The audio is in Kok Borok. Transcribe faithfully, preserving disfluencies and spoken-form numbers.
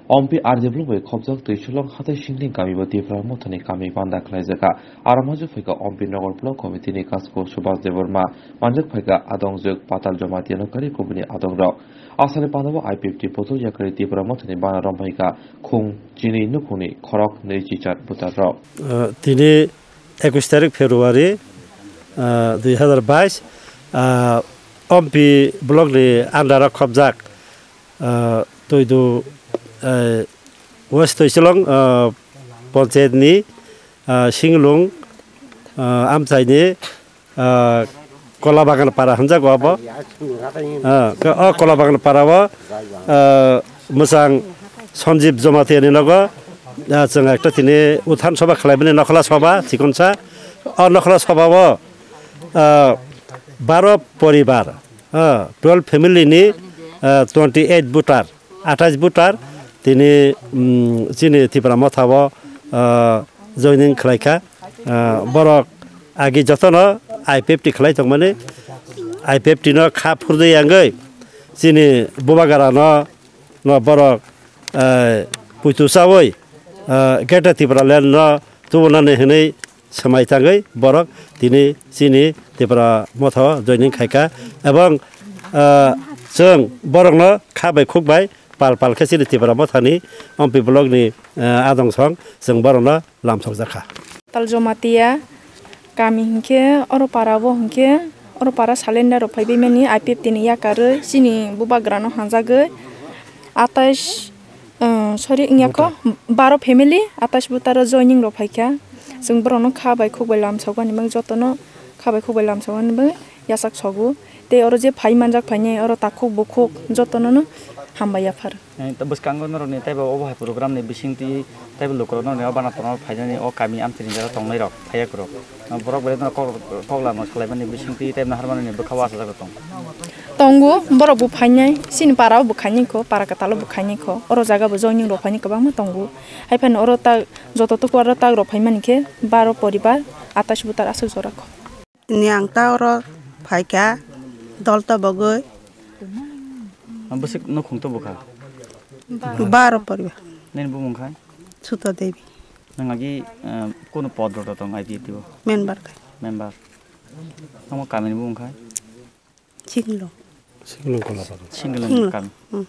Ompi R D block bai khopjak Twisulong hatai singni kami bo Tipra Mothani kami banda khlaijak. Aro majak phaikha Ompi Nogor Block Committee ni kasku Subhas Debbarma, manjak phaikha adongjwk Patal Jamatia no kari kubuni adongrok. Asani pandao I P F T bodol yakarwi Tipra Mothani bana romhaikha khung chini nukhungni khorok nwi chichar butar rok. Uh, tini ekush tarik February, uh, dui hazar bais, uh, Ompi block ni under o khopjak, uh, Toidu, uh, West Toisilong, uh, Panchayat ni, uh, Singlung, uh, Amchai ni, ah, Kola Bagan Para hwnjago abo. Ah, o Kola Bagan Para o, ah, mwchang Sanjib Jamatia ni nogo, ah, chwng ekta tini uthan soba khlaimani nokhla soba chikonsa. O nokhla soba o, ah, baro poribar, ah, twelve family ni, ah, twenty eight voter. Athais voter tini, mm, chini Tipra Motha o, ah, joining khlaikha. Ah, borok agi jotono I P F T khlai tongmani, I P F T no kha phurdi yangwi chini Bubagra no, no borok, eh, puitu chawi, eh, Greater Tipraland no tubunani hwnwi swmai tangwi borok tini chini Tipra Motha o joining khaikha, ebong, ah, chwng borokno kha bai khuk bai pal pal khe chini Tipra Mothani Ompi block ni, ah, adong song chwng borokno lamsokjakha. Tal Jamatia kami hinkhe oro para o hinkhe oro para salenda rok phaibai mani I P F T ni yakarwi chini Bubagra no hanjagwi atais, uh, sorry, wngya kho, baro family, atais voter o joining rok phaikha. Chwng borokno kha bai khuk bai lamsogo hinwi jotono kha bai khuk bai lamsogo hinwi yachak sogo. Tei oro je phai manjak phainai oro takhuk bukhuk jotono no hambai yaphar. Eh, to bwskango norokni teibo obo hai program ni bisingtwi teibo lukurok norokni o bana tongna phainani o kami amchini jora tongnai rok phaiya kwrwk. Borok belai no kok, kok lama khlaimani bisingtwi tei naharmani bwkha o achajak tong. Tongo, borok bo phainai, chini para o bo khainai kho, para kwtal o bo khainai kho, oro jaga bo joining rok phainai kwbangma tongo. Hai phano oro ta joto tuku aro tak rok phaimani khe baro poribar atais butar aswk jora kho. Ni ang ta oro phaikha dol to bogwi. Bwswk nukhung to bwkha? Baro poribar. Nini bumung khai? Suto Devi. Nang agi, eh, kono pod rok tong I P F T o? Member khai. Member. Tamo kamini bumung khai? Singlung. Singlung Kola Bagan. Singlung Singlung. Kami. Hmm.